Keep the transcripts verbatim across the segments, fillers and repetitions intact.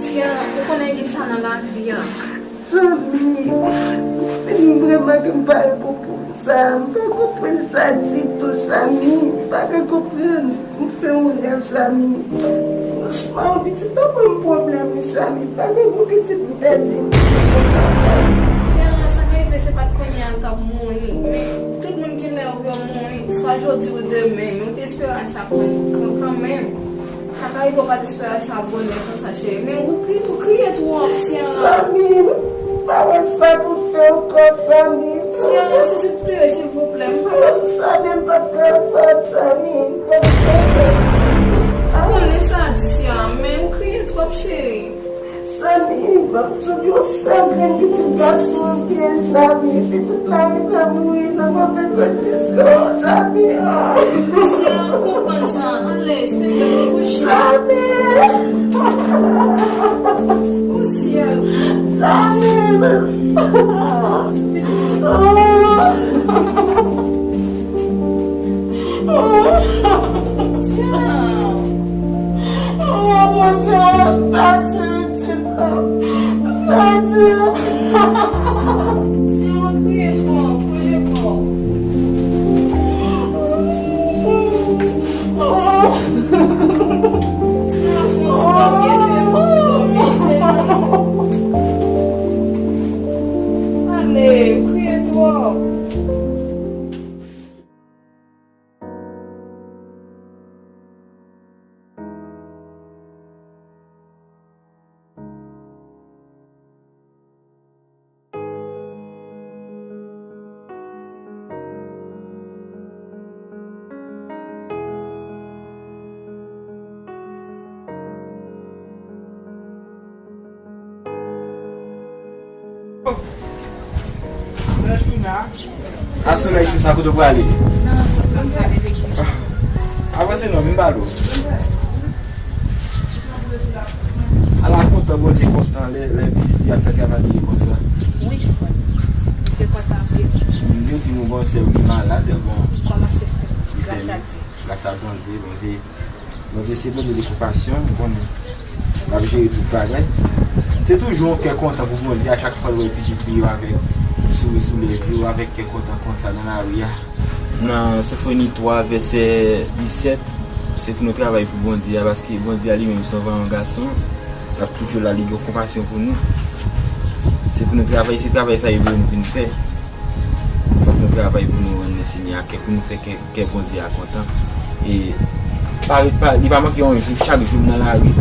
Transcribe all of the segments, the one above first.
Tia, ou konnen gen sa nan lavi a. Samy, m vrèman ke m pa gen konprann sa. M pa konprann sa ditou, Samy. M pa ka konprann. M fè yon rèv, Samy. Franchman, pitit pa ban m pwoblèm, wi, Samy. Pa gen gwo pitit m pèdi konsa, Samy. Tia, sa ka rive se pa t kounye a l t ap mouri. Men tout moun gen lè yo mouri, swa jodi ou demen. Men ou te espere sa kon, kon, kanmenm. Sa ka rive w pa t espere sa bonè konsa, cheri. Men ou kri-, ou kriye twòp, Sierra. Samy, m pa wè sa pou fè ankò, Samy. Sierra, si se plere, silvouplè, m pa... Samy, m pa t kapab, Samy, m pa t kapab. Ou konnen sa di, Sierra, men ou kriye twòp, cheri. Samy, m ap di w yon sèl grenn pitit gason m gen, Samy. Pitit la rive mouri nan move kondisyon, Samy. Sierra, m konprann sa. Anlè, silvouplè, kouche. Samy! O, Sierra. Samy! Sierra! O, Bondye, pati pitit la. Pati. Sierra, ou kriye twòp, kriye twòp. Sierra, fè yon ti dòmi, eseye fè yon ti dòmi, eseye fè yon ti dòmi. Ale, ou kriye twòp. Asou nan chou sa, kote w prale? Avanse non, vin pale w. Ala kontan, Bondye kontan, lè, lè pitit li ap fè travay li konsa. Wi, frè m. Se kontan anpil. Yo di nou gon sè ki malad, bon. Kòman se fèt? Gras a Dye. Gras a Bondye, Bondye. Bondye se Bondye de konpasyon, ou konnen. L ap jere tout bagay. Se toujou yon kè kontan pou Bondye a chak fwa l wè pitit li yo avèk souri sou lèv yo, avèk kè kontan konsa nan lari a. Nan Senfoni twa, vèsè disèt, se pou nou travay pou Bondye a, paske Bondye a li menm se yon vayan gason, l ap toujou la, li gen konpasyon pou nou. Se pou nou travay, se travay sa yo vle nou vin fè. Fòk nou travay pou nou rann Senyè a kè, pou nou fè kè, kè Bondye a kontan. E pa, pa, li pa manke yon jou, chak jou m nan lari,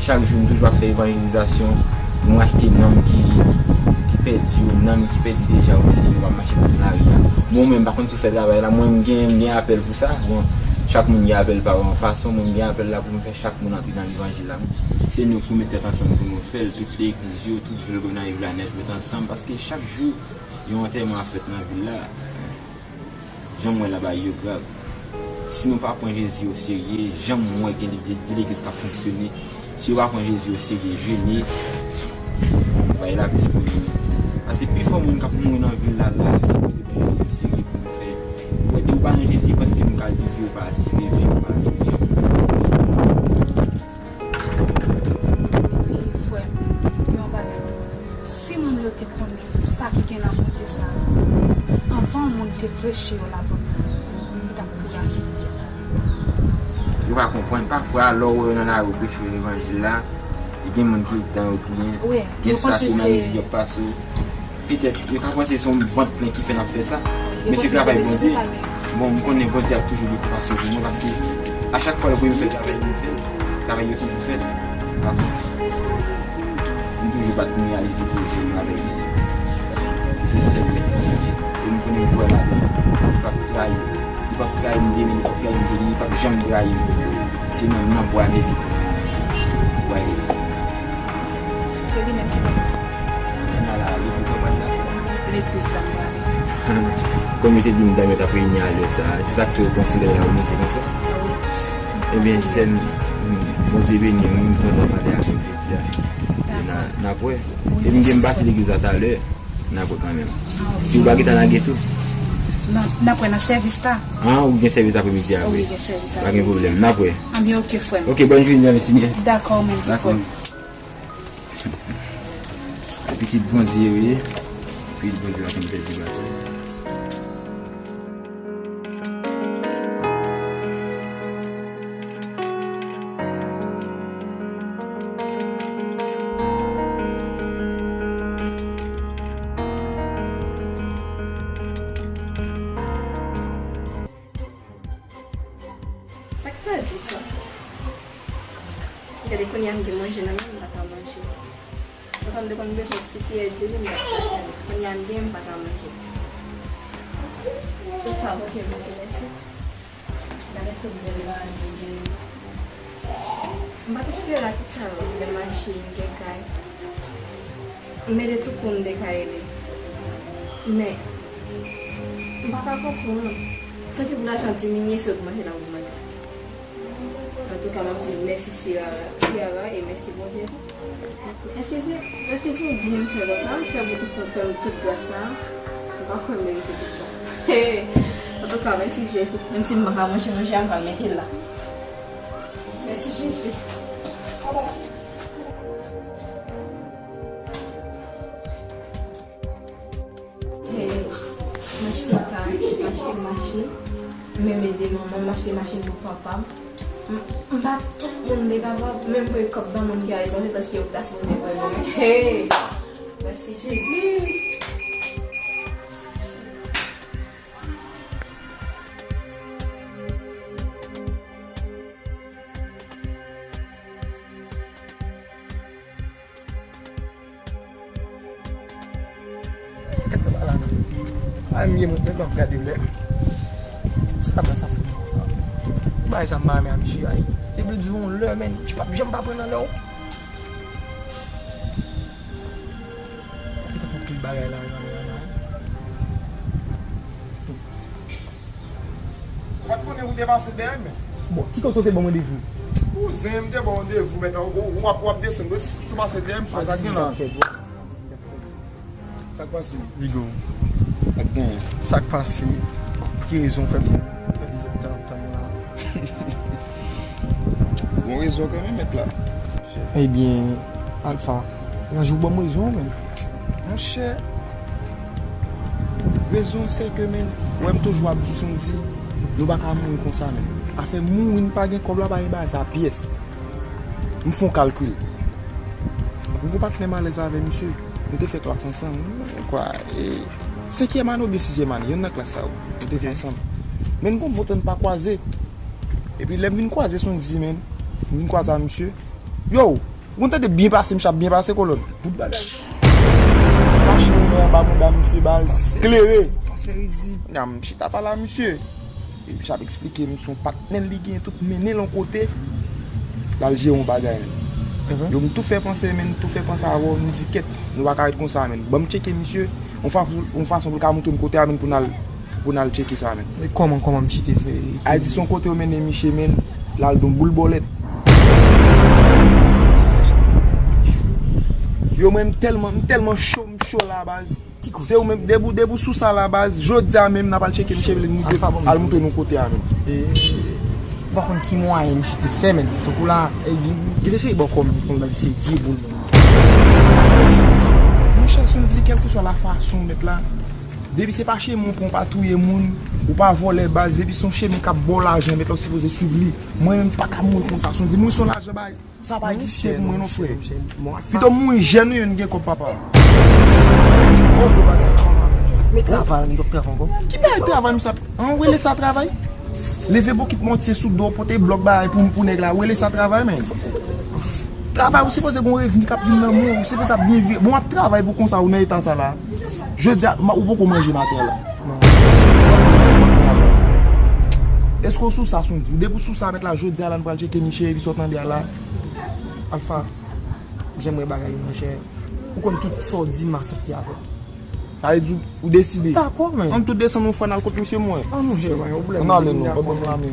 chak jou m toujou ap fè evanjelizasyon pou m rachte nanm ki, ki pèdi yo, nanm ki pèdi deja osi, yo pa mache nan lari a. Bon, ou menm, pa konn si w fè travay la, mwen m gen, m gen apèl pou sa. Bon, chak moun gen apèl pa yon fason, mwen m gen apèl la pou m fè chak moun antre nan levanjil la. Se nou pou met tèt ansanm pou nou fè l, tout legliz yo, tout vil Gonayiv la nèt met ansanm, paske chak jou, yon antèman ap fèt nan vil la. Jan m wè la bagay yo grav. Si nou pa pran Jezi oserye, jan m wè gen de, de, de legliz k ap fonksyone, si yo pa pran Jezi oserye, jene, bagay la ap diminye. Paske pifò moun k ap mouri nan vil la, la, se sipoze pran Jezi oserye pou nou fè. Ou wè, depi w pa nan Jezi, panse ke nou ka viv, yo pa asire, vi yo pa asire. Frè m, yon bagay. Si moun yo te konnen sa ki gen nan Bondye sa a, anvan moun te preche yo labann, yo t ap tou gaspiye. Yo pa konprann. Pafwa, lè w wè yo nan lari, yo preche levanjil la, e gen moun ki dan yo byen, gen stasyonan mizik y ap pase. Petèt, yo ka panse se yon vant plen ki fè n ap fè sa. Men se travay Bondye. Bon, m konnen Bondye ap toujou gen konpasyon pou mwen, paske a chak fwa l voye m fè travay pou m fè l, travay yo toujou fèt. Pa kont, m toujou bat pou m reyalize pwojè m avèk Jezi Kris. Ki se sèl Mèt ki Seyè. E m konnen m kwè ladan l. Li p ap trayi m. Li p ap trayi m demen, li p ap trayi m jodi, li p ap janm trayi m. Se nan, nan bwa Mezi pou bwa Mezi. Se li menm ki bon. Kounye a la, legliz w ap prale la, sè? Legliz la m prale. Kòm yo te di m dam yo t ap reyini a lè sa a, se sa k fè w pran solèy la ou monte konsa? Wi. Ebyen, sè m, Bondye beni w, m kontan pale avè w jodi a. E n a, n ap wè. Wi, mèsi. E m gen m pase legliz la talè, n ap wè kanmenm. Si w pa gentan lage tou. Non, n ap wè nan sèvis la. Ah, ou gen sèvis apremidi a vre? Wi, gen sèvis apremidi. Pa gen pwoblèm, n ap wè. Anben, oke, frè m. Oke, bòn jounen nan Lesenyè. Dakò, mwen tou, frè m. Pitit Bondye yo ye. Pitit Bondye pa konn pèdi batay. Sa k fè w di sa? Gade kounye a m gen manje nan men m, m pa ka manje. Lontan m te konn bezwen ti kiyè diri, m t ap ka fè l. Kounye a m gen, m pa ka manje. Tout sa Bondye m di mèsi. Gade tout bèl bagay m gen. M pa t espere tout sa yo, bèl machin, gen kay. M ede tout moun m te ka ede. Men, m pa ka konprann. Tanki pou lajan diminye, se ogmante l ap ogmante. Antouka, m ap di mèsi Siyara, Siyara e mèsi Bondye tou. Èske se, èske se yon byen m fè konsa? M fè pou tout moun fè m tout gras sa a? M pa kwè m merite tout sa. Antouka, mèsi Jezi. Menm si m pa ka manje manje a, m pral mete l la. Mèsi Jezi. Hey, m achte kay, m achte machin, m menm ede manman m achte machin pou papa m. M, m pa tout moun te kapab, menm voye kòb ban moun ki aletranje, paske yo ta sipoze voye ban mwen. Hey! Mèsi Jezi! Gad nan bagay la non. Ay, m ye mwen menm, m ap gade lè. Sa pa sa fout sa. Bay sa m pa renmen a misye ay. Depi l di yon lè, men, ti p ap janm pa pran nan lè w. Ou gentan fè anpil bagay la, la, la, la. Ou pa t konnen ou te pase dèyè m? Bon, ki kote w te ban m randevou? Kouzen, m te ba w randevou, men w, w ap, w ap desann, w ap pase dèyè m, fò sa gen la. Sa k pase? Bigo. Sa k pase? Pou ki rezon w fè m fè dezòd tann tann la? Gon rezon kanmenm, mèt la. Ebyen, Alpha, yon jou ban m rezon, men. Monchè, rezon se ke, men, ou wè m toujou ap di Sondy, nou pa ka mouri konsa, men. Afè mouri n pa gen kòb la, pa gen bagay sa pyès. M fè yon kalkil. M gon patnè m alèz avè misye. Nou te fè klas ansanm. Kwa, e, senkyèm ane oubyen sizyèm ane, yonn nan klas sa yo. Nou te fè ansanm. Men n gon bon tan n pa kwaze. Epi lè m vin kwaze Sondy, men, m vin kwaze a misye. Yo, ou konn tande byen pase, misye ap byen pase kolòn. Bout bagay. Machin nan anba mouda misye baz. Klere. Nan m chita pale a misye. Epi misye ap eksplike m se yon patnè l li genyen, tout mennen l yon kote. L al jere yon bagay. Yo m tou fè panse, men m tou fè panse avè w, m di kèt, nou pa ka ret konsa, men. Ban m tcheke misye, yon fa-, yon fason pou l ka montre m kote a, men pou n al, pou n al tcheke sa, men. E kòman, kòman misye te fè? Ayiti se yon kote yo mennen misye, men, l al don boul bòlèt. Yo, mwen, m tèlman, m tèlman cho, m cho la, baz. Se ou menm, depi w, depi w sou sa la, baz, jodi a menm, n ap al tcheke misye, vle nou al montre nou kote a menm. E, ou pa konn ki mwayen misye te fè, menm. Tankou la, e, gen, gen de seri bòkò menm, konn baz se vye boul menm. Monchè, si m di kèlkeswa la fason, mèt la, depi se pa chemen w pran, w pa touye moun, ou pa vòlè, baz, depi se yon chemen k ap ba w lajan, mèt la, ou sipoze swiv li. Mwen menm, m pa ka mouri konsa, si w di mouri se yon lajan bay. Sa pa egziste pou mwen non, frè. Pito m mouri jèn wi, n gen kòb papa. Ti bon gwo bagay, kòman? Men travay, men w ap travay ankò. Ki bagay travay, misye ap, an, w rele sa travay? Leve bokit mòtye sou do, pote blòk bagay pou, pou nèg la, w rele sa travay, men. Travay, ou sipoze gen yon revni k ap vin nan men w, ou sipoze ap byen viv. Bon, w ap travay pou konsa, ou nan eta sa la. Jodi a, ma-, ou poko manje maten an la. Èske w sou sa, Sondy? Depi w sou sa, mèt la, jodi a la, nou pral tcheke Miche, epi sa w tande a la. Alpha, janm wè bagay yo, monchè. Ou konn tout sa w di, m aksepte avè w. Sa vle di ou deside. Dakò, men. Ann tou desann yon fwa n al kot misye, mwen. An nou jere, pa gen pwoblèm. Ann ale non, pa ban m lamen.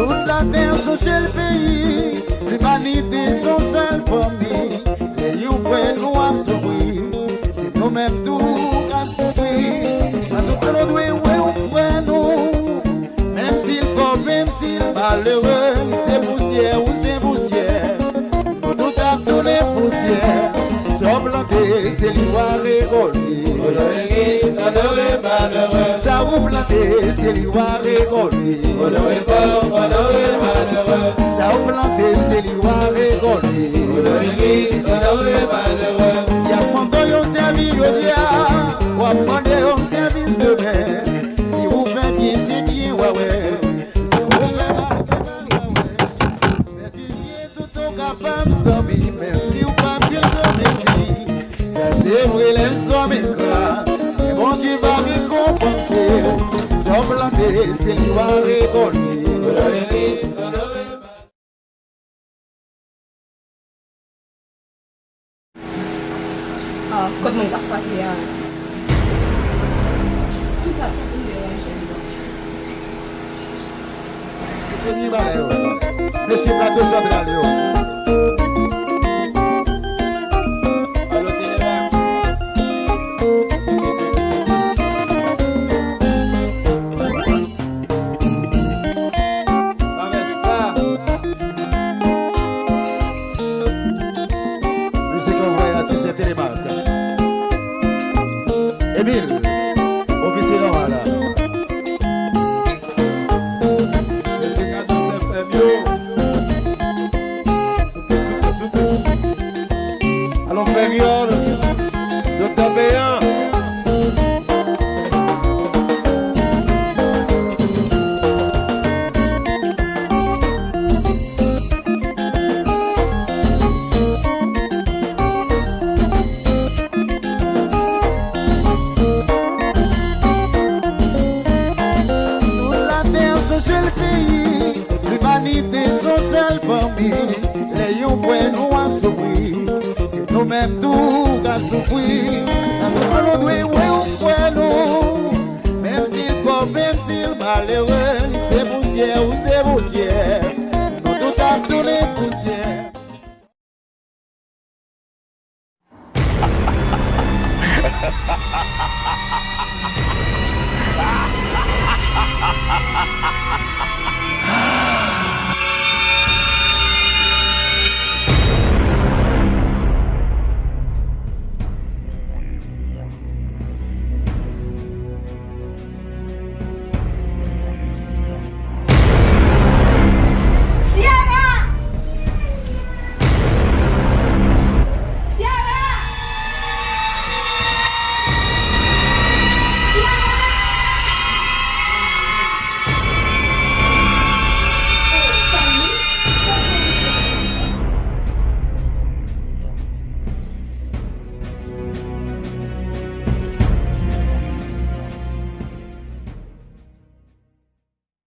Tout latè se yon sèl peyi, limanite se yon sèl fanmi. Lè yon frè nou ap soufri, se nou menm tou k ap soufri. Nan tout tan nou dwe wè yon frè nou. Menm si l pòv, menm si l malere, li se pousyè, ou se pousyè. Nou tout ap tounen pousyè. Sa w plante, se li w a rekòlte. Ou dwe rich, onore malere. Sa ou plante, se li w a rekòlte. Ou dwe pòv, onore malere. Sa ou plante, se li w a rekòlte. Ou dwe rich, onore malere. Y ap mande yon sèvis jodi a, w ap mande yon sèvis demen. Si ou fè byen, se byen w a wè. Si ou fè mal, se mal w a wè. Fè ti byen tout ou kapab, zanmi, menm si ou pa fin granmesi. Sa se vre, lèzòm engra, men Bondye va rekonpanse. Sa w plante, se li w a rekòlte. Ah, kot moun k ap pale a? Ki sa k ap vin deranje m nan? Mesye Mibalè yo, mesye Plato Santral yo. Mizik anvwaye atis Telemark. Emil, ofisye nòmal la. Alon Feriol, Doktè Peyan. Tout latè se yon sèl peyi, limanite se yon sèl fanmi. Lè yon frè nou ap soufri, se nou menm tou k ap soufri. Nan tout tan nou dwe wè yon frè nou. Menm si l pòv, menm si l malere, li se pousyè, ou se pousyè.